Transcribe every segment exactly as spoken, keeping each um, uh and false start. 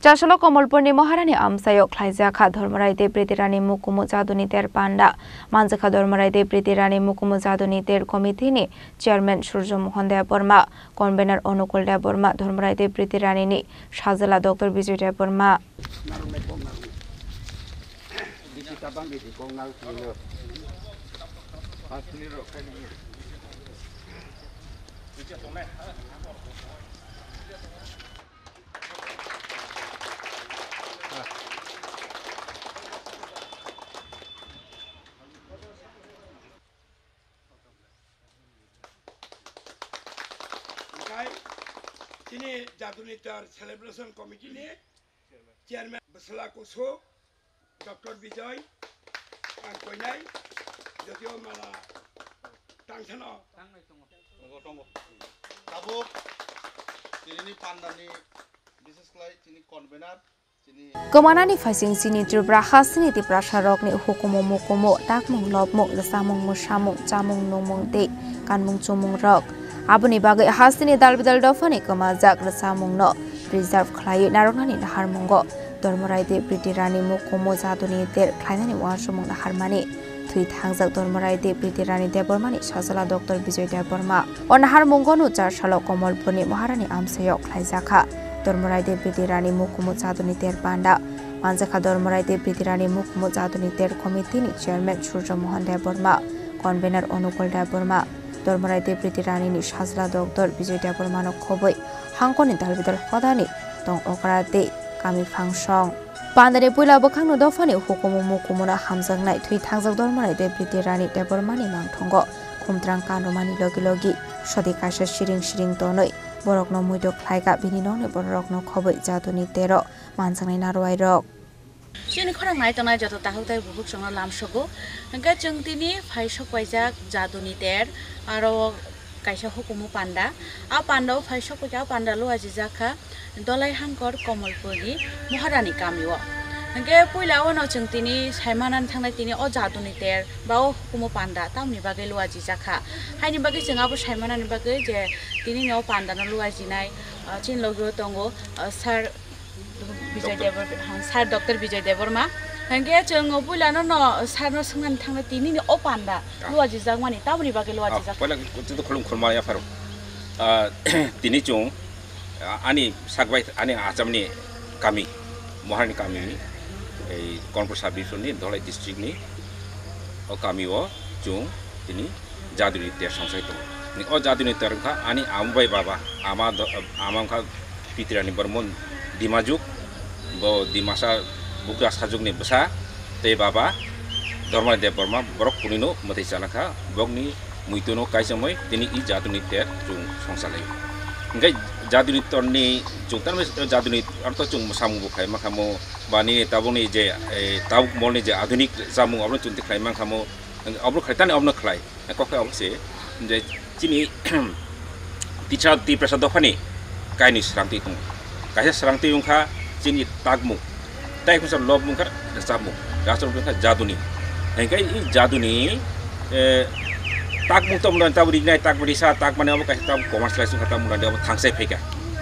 Chasolo Komolpurni Maharani amchaio khlaijak kha Dharmarai Dev Riti Rani Mukumu Jaduni Ter Panda. Manjakha Dharmarai Dev Riti Rani Mukumu Jaduni Ter Committee ni Chairman Surjo Mohan Debbarma, Convener Onukul Debbarma, Dharmarai Dev Riti Rani ni Sajala Doctor Bijoy Debbarma. Hwnkhe chini Jaduni Ter Celebration Committee ni Chairman bwsla kusu Doctor Bijoy ang koinai, jotio mala tangsano. Tongo, tongo. Tabuk, tinini pandani, bises khlai chini convener, chini Kwmanani phaising chini Tripura hasteni Tiprasa rokni hukumu mukumu, takmung lobmung, rwchapmung mwsamung, chamung nungmung tei kanmung chumung rok. Aboni bagwi hasteni dal bidal dophani kwmajak rwchapmungno preserve khlaiwi narwknani naharmungo Dharmarai Dev Riti Rani Mukumu Jaduni Ter khlainani uansukmung naharmani thwi thangjak Dharmarai Dev Riti Rani Debbarmani Sajala Doctor Bijoy Debbarma. O naharmungo no char salo Komolpurni Maharani amchaio khlaijakha. Dharmarai Dev Riti Rani Mukumu Jaduni Ter Panda. Manjakha Dharmarai Dev Riti Rani Mukumu Jaduni Ter Committee ni Chairman Surjo Mohan Debbarma, Convener Onukul Debbarma, Dharmarai Dev Riti Rani ni Sajla Doctor Bijoy Debbarma no khobwi hangkoni dalbidal hodani tong okra tei kami phangsong. Pandani puila bwkhakno dophani hukumu mukumuno hamjaknai thwi thangjak Dharmarai Dev Riti Rani Debbarmani mangthongo khumtrang kanrwmani logi logi sodi kaisa siring siring tonwi borokno muido khlaikha, bini nokni bororokno khobwi Jaduni Tero manjaknai narwai rok. Chini khorang nai tongnai joto takhuk tei bukhuk chwngno lamsogo. Hwnkhe chwng tini phai sok paijak Jaduni Ter, aro kaisa hukumu panda. A panda o phai sok paikha, a panda luajijak kha Dolai Hangkor Komolpurni Moharani kamio. Hwnkhe puila o no chwng tini saimanani thangnai tini o Jaduni Ter ba o hukumu panda tamni bagwi luajijak kha. Haini bagwi chwng abo saimanani bagwi je tini no o panda no luajinai, ah, chini logi o tongo, ah, sir Bijoy Doctor Debor-, ha, Sir Doctor Bijoy Debbarma. Hwnkhe chwng o puilano no sir no swngnani thangna tini ni o panda Ah. luajijakmani, tamoni bagwi Ah, luajijak? Poila khe to khulum khulma ya pharo. Ah, tini chwng, ah, ani sakbai ani achamni kami, Moharani kami, ei Konpur sub division ni Dholai district ni o kami o chwng tini Jaduni Ter songsai tongo. Ni o Jaduni Ter wngkha ani ama bai baba, ama do-, ama wngkha Pitirani Bormon Dimajuk, bo Dimasa bugra sajwkni bwsa tei baba Dharmani Debbarma borok kunui no mwtai chana kha, bokni muitu no kaichomwi tini i Jaduni Ter chwng songsa lai. Hwnkhe Jaduni Terni chwng tamo Jaduni Ter to chwng samung bo khlai ma kha mo ba nini tabukni je, eh, tabuk molni je adhunik chamung abono chwng twi khlai ma kha mo, obo khlai tani obono khlai. Kok khe obo se je chini Tisa-, Tiprasa dophani kainwi srangtwi tongo. Kaisa srangtwi wngkha chini takmung, tei kaisa lobmung wngkha rwchapmung, rwchapmung wngkha jaduni. Hingkhe i jaduni, eh, takmung tongmani tabuk rinai, takmung risa, takmani obo kaisa tabuk commercialize wngkha, takmung rani obo thangsai phaikha.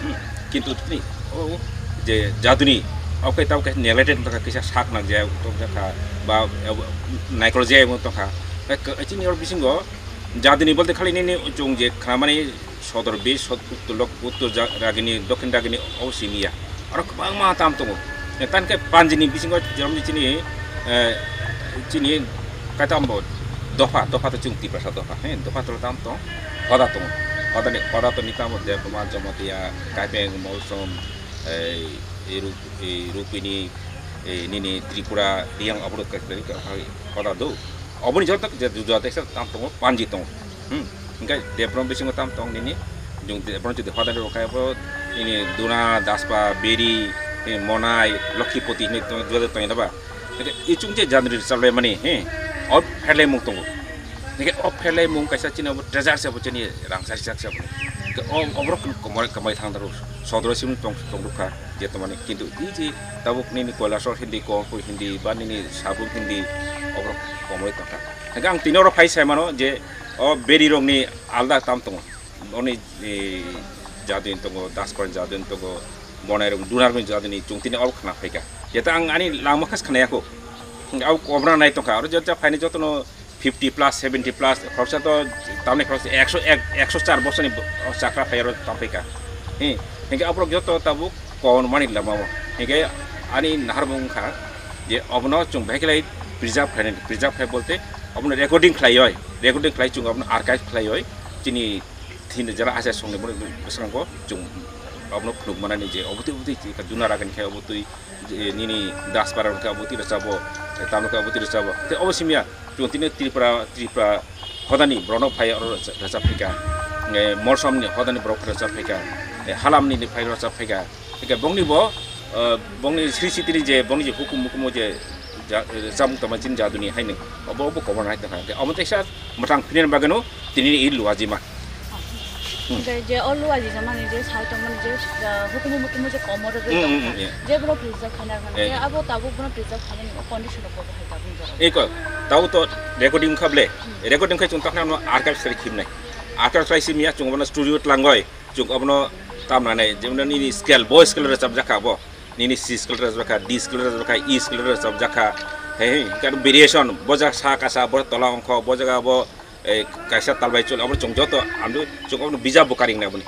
Hmm. Kintu tini o je jaduni obo khe tabuk kaisa neglected wngkha, kaisa sak nangjak tongjakha ba, eh, naikoljakya wng tongkha. Tei chini oro bisingo jaduni bolte khali nini chwng je khnamani sodor bis, sod-, uttor lok-, uttor ja-, ragini, dokhin ragini obo simi ya. Aro kwbangma tam tongo. Tani khe panjini bisingo jerom chini, eh, chini kaitam bo dopha, dopha to chwng Tiprasa dopha, he, dopha to tam tong, hoda tongo. Hodani, hoda to ni tamo Debbarma, Jamatia, Kaipeng, Molsom, eh, eh, Rup-, eh, Rupini, eh, nini Tripura, Riyang, aboro kaitor hoda do. Oboni joto je juda teksa tam tongo, panji tongo. Hmm. Hingke Debbarma bisingo tam tong nini, jung Debbarma jodi hoda rok kaya bo, ini Duna, Daspa, Beri, ini Monai, Lokhipoti, ini tong, juda tong ba. Hingke ichung je jaduni rwchapmani, he, o pherlaimung tongo. Hingke o pherlaimung kaisa chini obo treasure se bo chini rangchak sak se bo. Hingke o, oborok komoi, komoi thang daru, sodro sim tong, tong rukha, je tomani. Kintu i je tabuk nini Kailasor Hindi, Konpur Hindi, ba nini Sabuk Hindi, oborok komoi tongkha. Hingke ang tini oro phai sai mano je o Beri rokni alda tam tongo. Oni, e, jaduni tongo, Daspan jaduni tongo, bonai rok dunar bini jadini chwng tini abo khna phaikha. Jeta ang ani langma khas khna yakho. Abo kobra nai tongkha. Aro jeta phaini jotono fifty plus, seventy plus, khoroksa to tamni khoroksa ekso ek, ekso char bosoni bo-, o chakra phai aro tam phaikha. Hi, hinkhe aborok joto tabuk kobor mani lama o. Hinkhe ani nahar bo wngkha je obono chwng bahai khlai preserve khlainani, preserve khai bolte obono recording khlaioi, recording khlai chwng obono archive khlaioi chini thin jara asa songni bwskango chwng obono phunuk manani je obo twi, obo twi dunar agani khai obo twi je nini das para khe abo twi rwchabo, tamo khe abo twi rwchabo. Tei obo simya, chwng tini Tripura, Tripura hodani borokno phai oro rwchap phaikha. Eh, Molsom ni hodani borok rwchap phaikha. Eh, Halam ni phai rwchap phaikha. Hingke bongni bo, eh, bongni sri sitini je, bongni je hukum mukumo je, ja-, eh, chamung tama chini jaduni haino. Obo, obo kobor nai tongkha. Hingke omo teisa mwtang phini bagano tini i luajima. Hwnkhe je o luajijakmani je sai tongmani je, ah, hukumu mukumu je komoro je Hmm, hmm, tongkha. Hmm, yeah. Je borok preserve khaina rwmani, Yeah, yeah. Abo tabuk bono preserve khainani condition rok bo hai tabuk jora. Eko, tabuk to recording wngkha ble. Hmm. Recording khai chwng takna no archive sari khimnai. Archive sari simya chwng bono studio tlangoi. Chwng obono tamnanai, jemon nini scale, bo scale rwchapjakha abo. Nini C scale rwchapjakha, D scale rwchapjakha, E scale rwchapjakha. He, he, variation, bo jaga sa kasa, bo tola ongkho, bo jaga abo, eh, kaisa talbai chul, abo chwng joto, amdu chwng obono bijap bo karing na boni.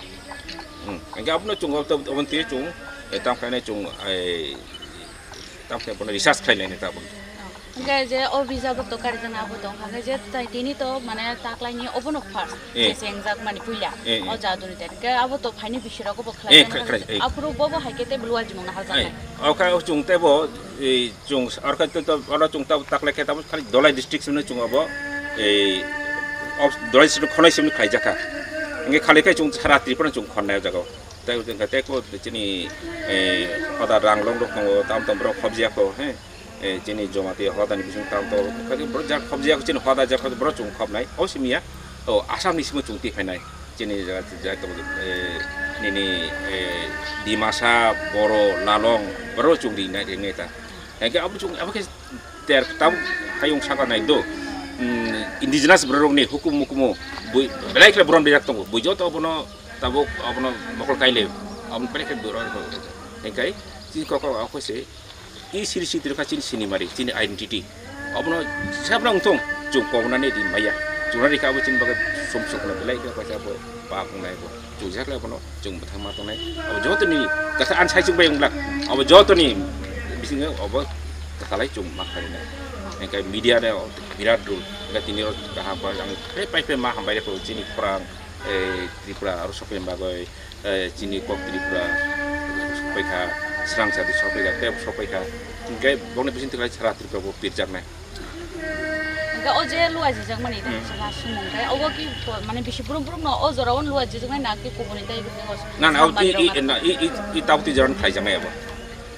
Hmm, hingke abono chwng obo, obo twi chwng, eh, tam khlainai chwng, eh, tam khlai bono research khlai lainai ta bono. Hingke je o bijap rok to karijana abo tong, hingke je tai tini to mane taklaini obono first, Eh. Je chengjak mani puila, Eh, eh. O jaduni tai. Hingke abo to phaini bisirok bo Eh, khlai khlai, khlai, eh. Aphuru bo bo hai khe te luajimung na Eh, haljaknai. Oka o chwng tebo, eh, chwng s-, orkha to, to, oro chwng ta-, taklai khe tamo khali Dholai district simi chwng abo, eh, of Dholai district khonai simi khlaijakha. Hingke khali khe chwng sara Tripura chwng khonnai o jaga o. Tai wngkha tei ko chini, eh, hoda rang long rok tongo, tam tam borok khobjia kho, he. Eh, chini Jamatia hoda ni bising tam to, kadi borok jak khobjia kho, chini hoda jak kho, borok chwng khobnai, o simi ya. O, Assam ni simi chwng twi phainai. Chini jaga, jaga, eh, nini, eh, Dimasa, Boro, Lalong, borok chwng rinai, rinai ta. Hingke abo chwng, abo khe ter tabuk hayung saka nai do. Hmm, indigenous borok ni hukum mukumu, bui, belai khe borom bijak tongo. Bui joto abono tabuk abono mokol kaile, abono belai khe borom. Hingkai, chini kok kok ako se, i siri sitri kha chini sinimari, chini identity. Abono sabna wngthong, chwng kobonani di maya. Chwng rikha abo chini bagwi sum sukna belai khe kaisa bo. Pap wngnai bo chujak le bono chwng bwthang ma tongnai. Abo jotoni kwthar ani saichung bai wngla. Abo jotoni bisingo abo kwthalai chwng ma khainai. Hingke media le birat role. Hingke tini oro kaham khe ang phre pai phre ma hambai rw chini khorang, eh, Tripura aro sokni bagwi, eh, chini kok Tripura sokpai kha, srang sadi sokpai kha, tei sokpai kha. Hingke bokni bising twlai sara Tripura bo pirjaknai. Hingke o je luaijijak mani, Hmm. Sala sumung khe, obo ki po-, mane bisi brum brum no o jora o luaijijak nai na ki kubuni tei bisi o Na, na, o sambai i, rok i, na. Na, i, i, i tabuk twi jora no khlaijaknai abo.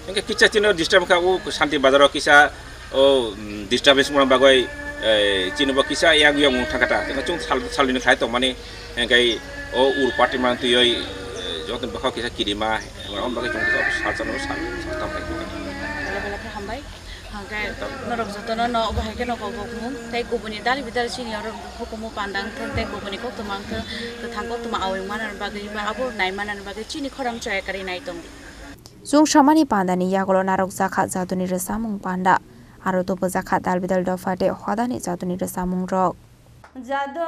Hingke kisa chino disturb kha o Shanti Bazar o kisa o, mm, disturbance mona bagwi, eh, chini bo kisa yak yak mung thangkha ta. Hingke chwng sal, sal ni khlai tong mani, hingke o ur party man twi oi, eh, joto bwkha kisa kirima, hingke o bagwi chwng kisa sal sal sal sal tam khlai tong. Bele bele khe hambai. Hingke norok jotono no obo hai kheno kok kok mung tei kubuni dali bidal sini oro hukumu pandang thung tei kubuni koktwma wng thung, kwthang koktwma awi manani bagwi ba abo nai manani bagwi chini khorang choya kwrwi nai tongo. Chwng samani pandani yagulo narwkjakha jaduni rwchapmung panda, aro tubujakha dal bidal dopha tei hodani jaduni rwchapmungrok. Jado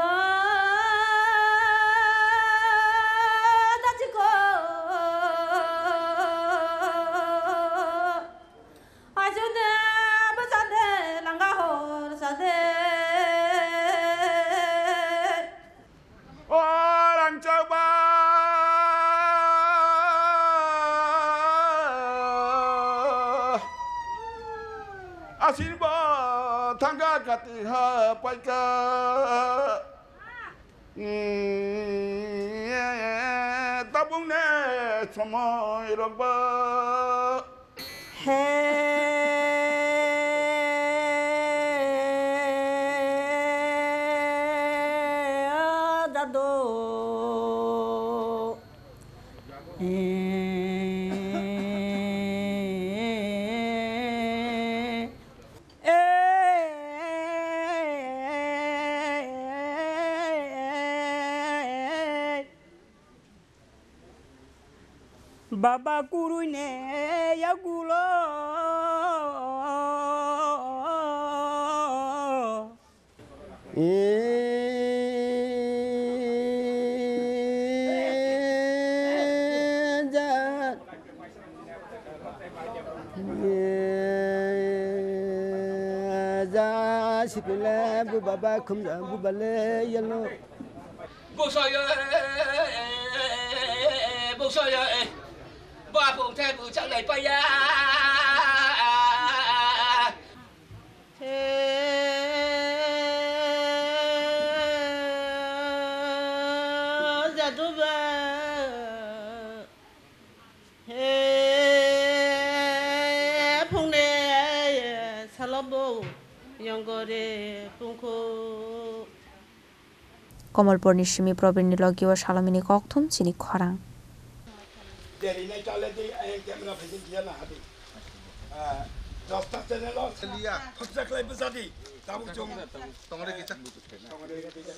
dachiko ajude bajade langa hor sade. O rangchakba asin bo thangka kati ha paika. Tabung ne somoi rokba. He dado. Baba kurui ne yagulo. Ja sipile bu baba khumja bu bale yalo. Busoyo, busoyo, bapung te buchalai paya. He jaduba, he phungne salobo yongore pungku. Komolpurni simi Probirni logi o salomini kokthum chini khorang. Deri nai chale di, eh, camera phaisin dia na hadi. Ah, dosta channel o liya. Khopsa khlai bwsa di. Tabuk chong. Tongre kita. Tongre kita.